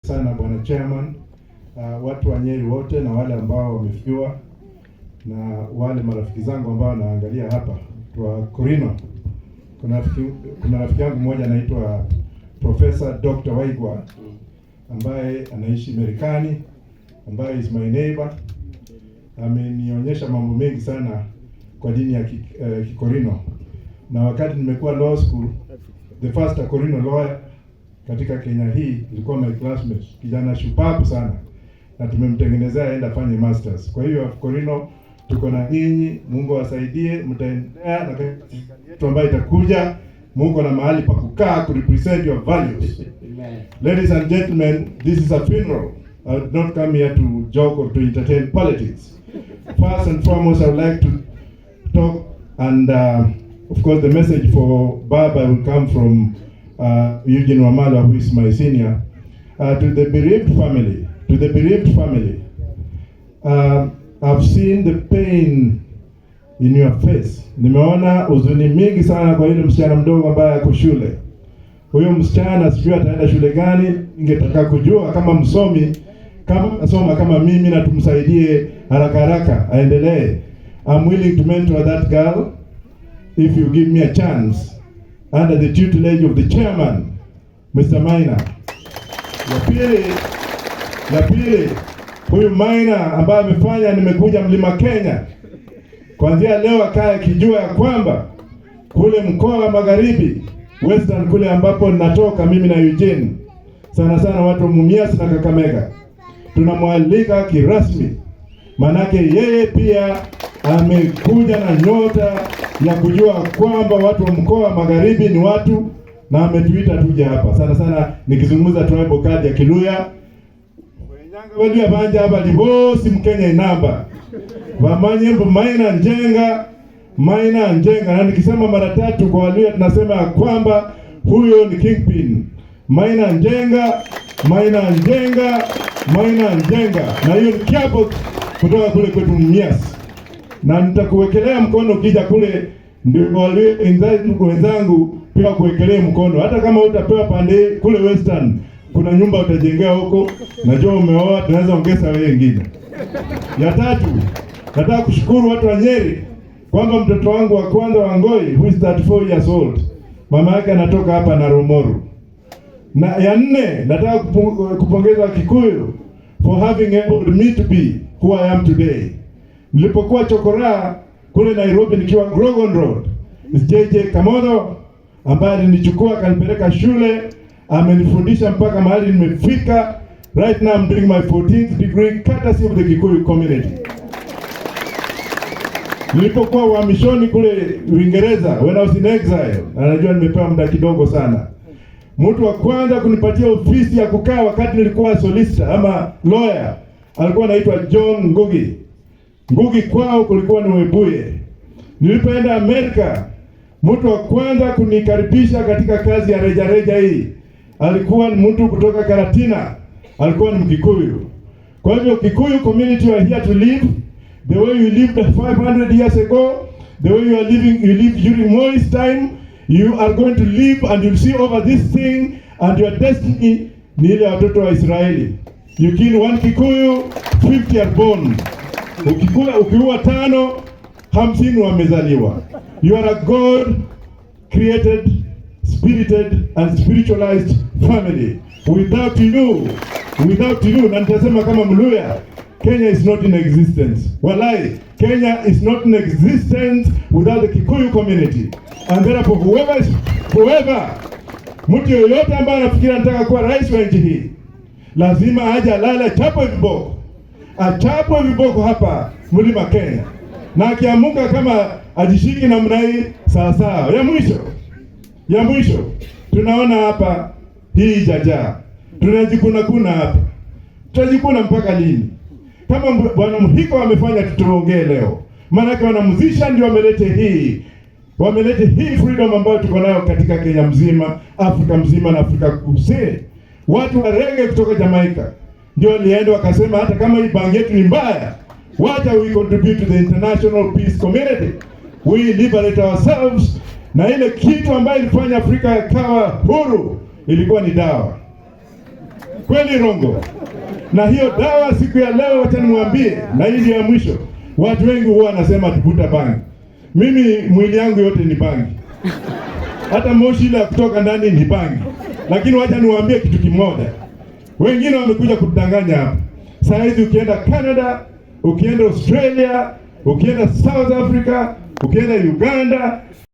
Sana bwana chairman, watu wa Nyeri wote na wale ambao wamefikiwa na wale marafiki zangu ambao wanaangalia hapa wa Korino. Kuna rafiki yangu mmoja anaitwa Professor Dr. Waigwa ambaye anaishi Marekani, ambaye is my neighbor. Amenionyesha mambo mengi sana kwa dini ya Kikorino, na wakati nimekuwa law school, the first Akorino lawyer katika Kenya hii ilikuwa my classmate, kijana shupavu sana, na tumemtengenezea aende afanye masters. Kwa hiyo Akorino tuko na nyinyi, Mungu awasaidie, mtaendelea na serikali yetu ambayo itakuja, muko na mahali pa kukaa ku represent your values. Amen. Ladies and gentlemen, this is a funeral. I would not come here to joke or to entertain politics. First and foremost, I would like to talk, and of course, the message for Baba will come from Eugene Wamalwa, who is my senior, to the bereaved family. To the bereaved family, I've seen the pain in your face. Nimeona huzuni mingi sana kwa yule msichana mdogo ambaye ako shule. Huyo msichana sijui ataenda shule gani. Ningetaka kujua kama msomi, kama asoma kama mimi, na tumsaidie haraka haraka aendelee. I'm willing to mentor that girl if you give me a chance under the tutelage of the chairman, Mr. Maina. Ya pili, huyu Maina ambaye amefanya nimekuja Mlima Kenya, kuanzia leo akae akijua ya kwamba kule mkoa wa Magharibi, Western kule ambapo ninatoka mimi na Eugene, sana sana watu wa Mumias na Kakamega, tunamwalika kirasmi, manake yeye pia amekuja na nyota ya kujua kwamba watu wa mkoa wa Magharibi ni watu, na ametuita tuje hapa sana sana. Nikizungumza tribal card ya Kiluya, Waluya banja bali bosi Mkenya inamba wamanye mbu Maina Njenga, Maina Njenga. Na nikisema mara tatu kwa Waluya tunasema ya kwamba huyo ni kingpin. Maina Njenga, Maina Njenga, Maina Njenga, na hiyo ni kiapo kutoka kule kwetu Mumias, na nitakuwekelea mkono ukija kule, ndio Waluya wenzangu pia kuwekelea mkono, hata kama utapewa pande kule Western, kuna nyumba utajengea huko, najua umeoa, tunaweza ongeza wewe wengine. Ya tatu, nataka kushukuru watu wa Nyeri kwamba mtoto wangu wa kwanza wa Ngoi, who is 34 years old, mama yake anatoka hapa na Rumoru. Na ya nne, nataka kupongeza Kikuyu for having enabled me to be who I am today. Nilipokuwa chokora kule Nairobi nikiwa Grogan Road, is JJ Kamotho ambaye alinichukua akanipeleka shule, amenifundisha mpaka mahali nimefika. Right now I'm doing my 14th degree courtesy of the Kikuyu community. Nilipokuwa uhamishoni kule Uingereza, when I was in exile, na najua nimepewa muda kidogo sana, mtu wa kwanza kunipatia ofisi ya kukaa wakati nilikuwa solicitor ama lawyer alikuwa anaitwa John Ngugi. Ngugi kwao kulikuwa ni Webuye. Nilipoenda Amerika, mtu wa kwanza kunikaribisha katika kazi ya rejareja hii alikuwa ni mtu kutoka Karatina, alikuwa ni Mkikuyu. Kwa hivyo Kikuyu community are here to live the way you lived 500 years ago, the way you are living, you lived during Moi's time, you are going to live and you'll see over this thing and your destiny ni ile watoto wa Israeli. You kill one Kikuyu, 50 are born. Ukikula ukiua tano, 50 wamezaliwa. You are a God created, spirited and spiritualized family. Without you, without you, na nitasema kama Mluya, Kenya is not in existence. Walai, Kenya is not in existence without the Kikuyu community. And therefore whoever, mtu yoyote ambaye anafikiri anataka kuwa rais wa nchi hii lazima aje alale achapwe viboko, achapwe viboko hapa Mlima Kenya, na akiamuka kama ajishiki namna hii sawa sawa. Ya mwisho tunaona hapa hii jajaa, tunajikuna kuna hapa, tutajikuna mpaka lini? Kama bwana Mhiko amefanya, tutuongee leo, maanake wanamzisha ndio wamelete hii freedom ambayo tuko nayo katika Kenya mzima, Afrika mzima na Afrika Kusini. Watu wa reggae kutoka Jamaica ndio walienda wakasema, hata kama hii bangi yetu ni mbaya, wacha we contribute to the international peace community, we liberate ourselves. Na ile kitu ambayo ilifanya Afrika ikawa huru ilikuwa ni dawa. Kweli rongo? Na hiyo dawa siku ya leo, wacha nimwambie, na hii ndio ya mwisho. Watu wengi huwa wanasema tuvuta bangi. Mimi mwili yangu yote ni bangi, hata moshi ile ya kutoka ndani ni bangi. Lakini wacha niwaambie kitu kimoja, wengine wamekuja kutudanganya hapa. Saa hizi ukienda Canada, ukienda Australia, ukienda South Africa, ukienda Uganda.